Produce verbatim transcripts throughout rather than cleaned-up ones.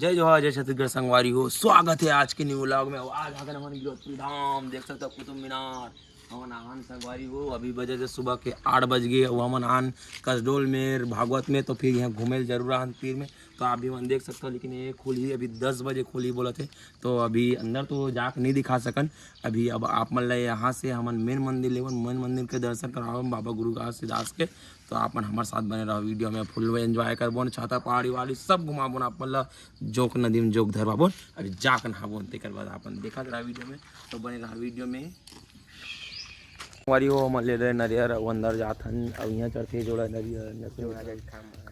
जय जोहार, जय छत्तीसगढ़ संगवारी हो, स्वागत है आज के न्यू व्लॉग में। आज आगन हमन गिरौदपुरी धाम, देख सकता कुतुब मीनार। हमन आन संगवारी हो, अभी बजे से सुबह के आठ बज गए। अउ हमन आन कसडोल में, भागवत में, तो फिर यहाँ घूमे ल जरूर आन तीर में। तो आप भी मन देख सकता हो, लेकिन ये खुली अभी दस बजे खुली बोलत हे। तो अभी अंदर तो जाके नहीं दिखा सकन। अभी अब आप मन ला यहाँ से हमन मेन मंदिर लेवन, मेन मंदिर के दर्शन करावन बाबा गुरु घासीदास के। तो आप मन हमर साथ बने रहो वीडियो में, फुल एंजॉय करबोन, छाता पहाड़ी वाली सब घुमाबोन आप मन ला, जोंक नदी में जोंक धरवाबोन। अभी जाके नहाबोन, तेकर बाद आप मन देखत रहा वीडियो में, तो बने रहा वीडियो में। संगवारी हो, हमन ले रहे नरियर, अउ अंदर जात हन, अउ यहाँ चढ़ते जोड़ा नरियर, नरियर।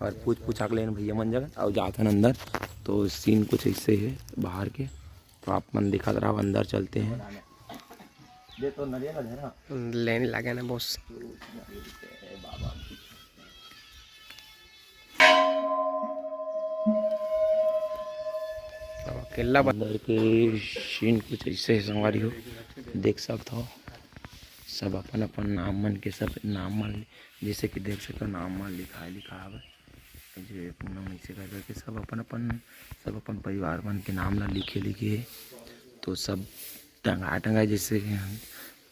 और पूछ पूछा के लेन भैया मन जगह, अउ जात हन अंदर। तो सीन कुछ ऐसे है बाहर के, तो आप मन दिखत रहा, अंदर चलते हैं। दे तो नरियर ला धरा। लेने लगे ना बॉस। अकेला बा- अंदर के सीन कुछ ऐसे है संगवारी हो, देख सकत हो। सब अपन अपन नाम मन के, सब नाम मन, जैसे कि देख सकते हो, नाम मन लिखा है, लिखा हवे। जे पूनम ऐसे कर करके सब अपन अपन, सब अपन परिवार मन के नाम ला लिखे लिखे हे। तो सब टंगा टंगा, जैसे कि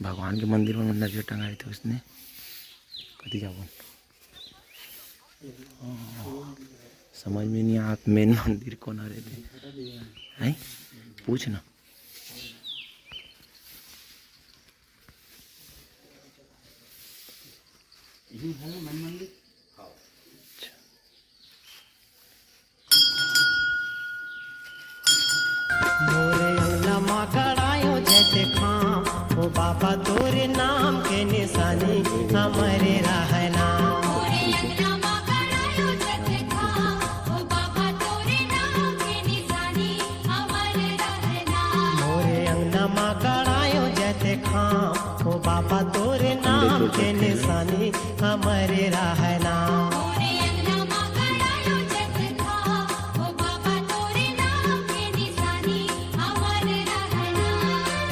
भगवान के मंदिर में नजर टंगा रहिथे उसने। कति जाबो, समझ में नहीं आत मेन मंदिर कोन हरे ते। हैं? पूछ ना। मोरे अंगना मा गड़ायो जैसे खाम, ओ बाबा तोरे नाम के निशानी हमरे रहना। मोरे अंगना मा गड़ायो जैसे खाम, ओ बाबा तोरे नाम के निशानी हमरे रहना।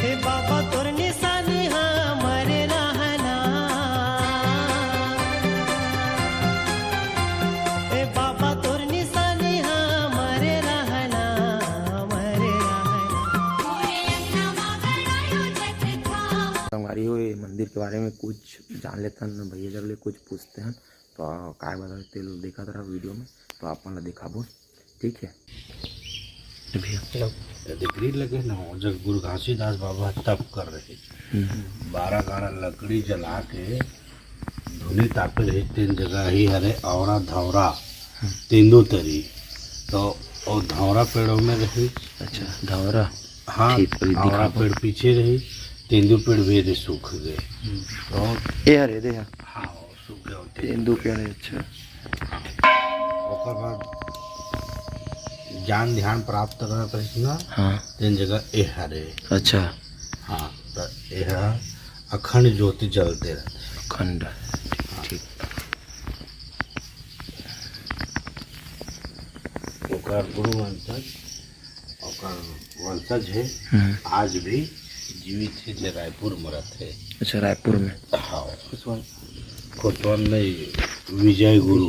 हे बाबा तोर निशानी हमरे रहना। हे बाबा तोर निशानी हमरे रहना, हमरे रहना। संगवारी हो, ये मंदिर के बारे में कुछ जान लेथन, भैया जग ले कुछ पूछते हैं। तो काय बता तेल देखत रहा वीडियो में, तो आप मन ला दिखाबो, ठीक है। भैया, चलो। ये ग्रिल लगे ना, वो जब गुरु घासीदास बाबा तप कर रहे, हम्म। बारह गाड़ा लकड़ी जला के धुनी तापे रहे, तेन जगह ही हरे औरा धौरा, हम्म। तेंदू तरी। तो वो धौरा पेड़ों में रही। अच्छा, धौरा। हाँ, ठीक, अभी औरा दिखाबो। पेड़ पीछे रही, तेंदू पेड़ भी यदि सूख गए। हम्म। तो ए हरे, दे हा। हाँ, वो सूख गए होते हैं। तेंदू पेड़ है, अच्छा। ओकर बाद ज्ञान ध्यान प्राप्त करना करिस ना, हाँ। तेन जगह ए हरे। अच्छा। हाँ, तो ए हा अखंड ज्योति जलते रहते। अखंड, ठीक। ओकर गुरु वंशज, ओकर वंशज है, हम्म। आज भी जीवित है, जे रायपुर में रहते हैं। अच्छा, रायपुर में? हाँ, खुशवन, खुशवन नहीं, विजय गुरु,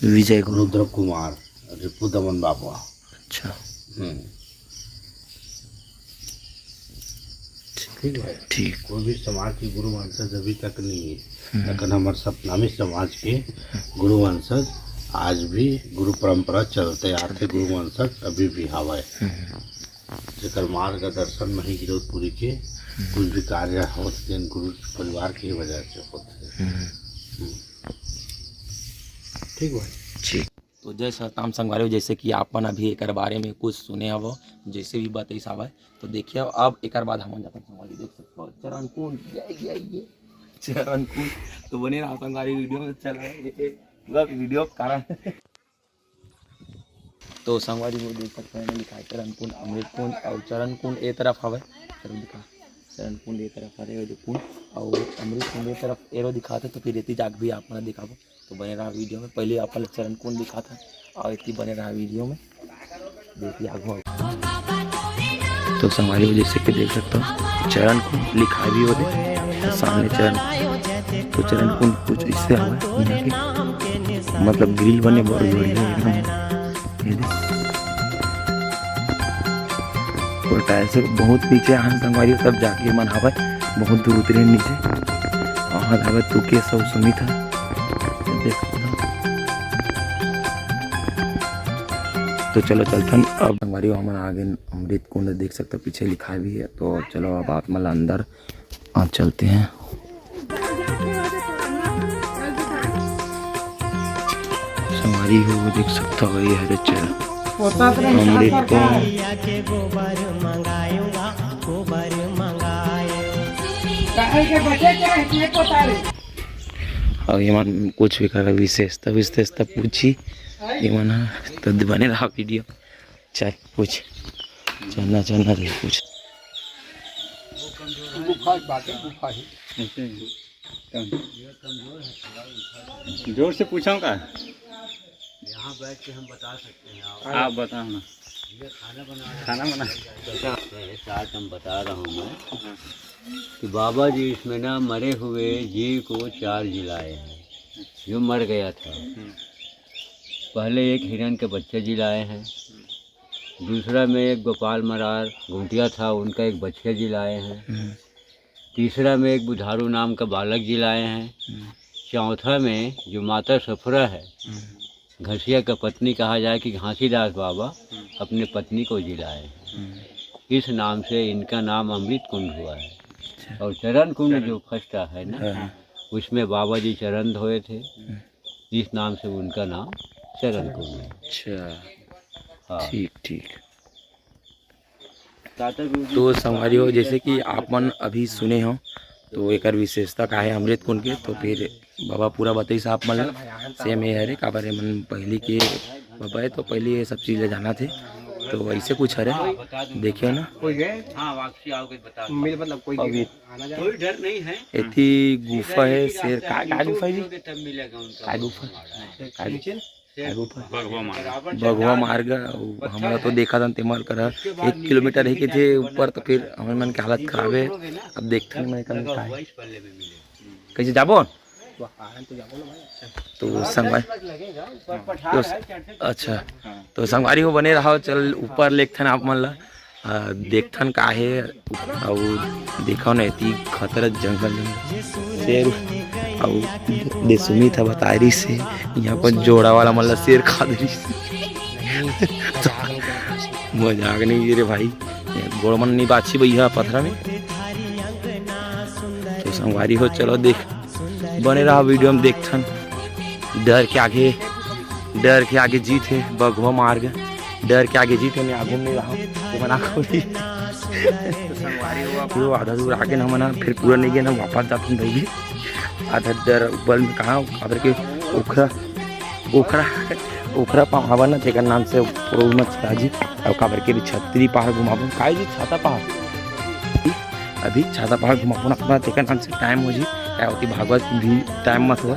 विजय गुरु। रुद्र कुमार, रिपु दमन बाबा। अच्छा। हम्म। ठीक है। ठीक। कोई भी समाज के गुरु वंशज अभी तक नहीं है, हम्म। लेकिन हमर सतनामी समाज के गुरु वंशज आज भी गुरु परंपरा चलते आते, गुरु वंशज अभी भी हवय। हम्म। जेकर मार्गदर्शन में ही गिरौदपुरी के हम्म। कुछ भी कार्य होत, तेन गुरु परिवार के वजह से होत हे। हम्म। हम्म। ठीक भाई। ठीक। तो जय सतनाम संगवारी हो, जैसे कि आप मन अभी एकर बारे में कुछ सुने हवो, जैसे भी बतैस हवय, तो देखिए अब एकर बाद हमन जाथन संगवारी, देख सकते हो चरण कुंड, ये, ये, ये चरण कुंड। तो बने रहा संगवारी वीडियो में, चल रहा है ये पूरा वीडियो कारण। तो संगवारी हो देख सकते हैं, लिखा है चरण कुंड, अमृत कुंड और चरण कुंड ए तरफ हवय, चरण दिखा, चरण कुंड ए तरफ हरे, ये कुंड और अमृत कुंड ए तरफ एरो दिखाते, तो फिर एती जाके भी आप मन दिखाबो। तो बने रहा वीडियो में, पहले अपन चरण कुंड दिखाथन और एती बने रहा वीडियो में, देखिए आगू। तो संगवारी हो जैसे कि देख सकते हो चरण कुंड लिखा भी होते, तो सामने चरण, तो चरण कुंड कुछ इससे हवा है, यहाँ के मतलब ग्रिल बने बहुत बढ़िया एकदम। ये देख। बताए से बहुत नीचे आहन संगवारी, तब जाके मन हावय, बहुत दूर उतरे नीचे। आहन हावय तू के सौ सुमित ह, देख सकथव। तो चलो चलथन अब संगवारी, हमन आगे अमृत कुंड देख सकथव, पीछे लिखा भी है। तो चलो अब आप मन ला अंदर आ, चलते हैं। संगवारी हो, देख सकथव, ये हरे चल अमृत कुंड। अउ ये मन कुछ भी करा, विशेषता विशेषता पूछी, ये मन ह तो बने रहा वीडियो। चल पूछ, चलना चलना रे पूछ। गुफा बात है, गुफा है। ऐसे ही। जोर से पूछा का? यहाँ बैठ के हम बता सकते हैं। आप बताओ ना। ये खाना बना रहा है। खाना बना। कैसा है, साथ हम बता रहा हूँ मैं। हाँ। कि बाबा जी इसमें ना मरे हुए जीव को चार जिलाए हैं, जो मर गया था। हम्म। पहले एक हिरण के बच्चे जिलाए हैं, हम्म। दूसरा में एक गोपाल मरार घुंटिया था, उनका एक बच्चा जिलाए हैं, हम्म। तीसरा में एक बुधारू नाम का बालक जिलाए हैं, हम्म। चौथा में जो माता सफरा है, हम्म। घसिया का पत्नी कहा जाए कि घासीदास बाबा हम्म। अपने पत्नी को जिलाए हैं। हम्म। इस नाम से इनका नाम अमृत कुंड हुआ है। अच्छा। और चरण कुंड चरण। जो फर्स्ट है ना, हाँ। उसमें बाबा जी चरण धोए थे, हम्म। इस नाम से उनका नाम चरण कुंड है। अच्छा। हाँ। ठीक, ठीक। तो संगवारी हो, जैसे कि आप मन अभी सुने हो, तो एकर विशेषता का है अमृत कुंड के, तो फिर बाबा पूरा बताइस आप मन ला। सेम ये हरे, काबर ये मन पहली के बाबा है, तो पहली ये सब चीज ला जाना थे, तो वैसे कुछ हरे, देखियो ना। कोई गए? हाँ, वापसी आओगे बता दो। मिल, मतलब, कोई अभी गए? आना जाना? कोई डर नहीं है। एती गुफा है, शेर का, का गुफा है जी? तब मिलेगा उनका। का गुफा? का नीचे? बघवा मार्ग। बघवा मार्ग, अउ हमला तो देखा था, तेमर करा एक किलोमीटर ही के जे ऊपर, तो फिर हमन मन के हालत खराब है। अब देखथन मैं कन का है। कैसे जाबो? तो संगवारी, तो, अच्छा, तो संगवारी हो बने रहो, चल ऊपर लेगथन आप मन ला। आ, देखथन का हे, अउ देखव न, एती खतरा जंगल हे। शेर, अउ दे सुमित ह बताय रिहिस हे, इहाँ पर जोड़ा वाला मन ला शेर खा दे रिहिस। तो मजाक नहीं रे भाई, गोड़ मन नहीं बाछी भैया पथरा में। तो संगवारी हो, चलो देख, बने रहा वीडियो में, देखथन। डर के आगे, डर के आगे जीत है, बघवा मार्ग। डर के आगे जीत है, मैं आगू में रहा, ये बना खोली। तो संगवारी हो, अब वो आधा दूर आके ना मना, फिर पूरा नहीं गया ना, वापस जाथन भाई। आधा डर बल में कहाँ, काबर के ओखरा, ओखरा, ओखरा पाँव हवा ना, तेकर नाम से पूरा मत राजी। अब काबर के भी छतरी पहाड़ घुमाबो, काहे जी छाता पहाड़? अभी छाता पहाड़ घुमाबो ना, अपना तेकर नाम से टाइम हो जी, क्या होती भागवत भी टाइम मत हो,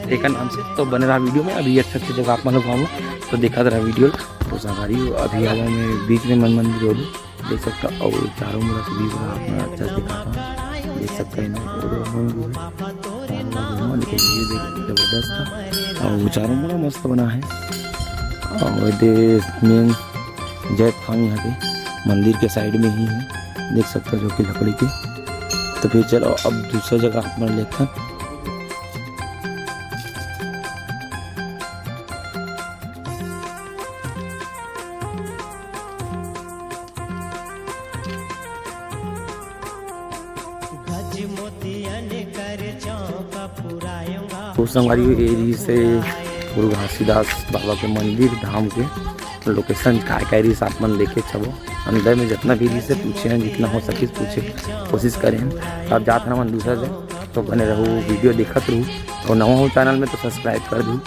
तेकर नाम से। तो बने रहा वीडियो में, अभी अच्छा अच्छा जगह आप मन घुमाबो, तो देखत रहा वीडियो। तो संगवारी हो, अभी हवा में बीच में मन मंदिर हो, देख सकता हो, और चारों मुड़ा से भी बड़ा अपना अच्छा से दिखाता हूँ, देख सकता है ना, और हम भी है, चारों मुड़ा घूमा, लेकिन ये देख जबरदस्त था, और वो चारों मुड़ा मस्त बना है, और दे मेन जय थान यहाँ के मंदिर के साइड में ही है, देख सकते हो, जो कि लकड़ी के। तो फिर चलो अब दूसरा जगह आप मन लेथन। तो संगवारी हो, ये रहिस हे गुरु घासीदास बाबा के मंदिर धाम के। लोकेशन काय काय रहिस आप मन देखे छबो। अंदर में जितना भी रहिस हे पूछे हैं, जितना हो सकिस पूछे कोशिश करे हैं। अब जात हन हमन दूसरा जगह, तो बने रहू, वीडियो देखत रहू। और नवा हो चैनल में तो सब्सक्राइब कर दू।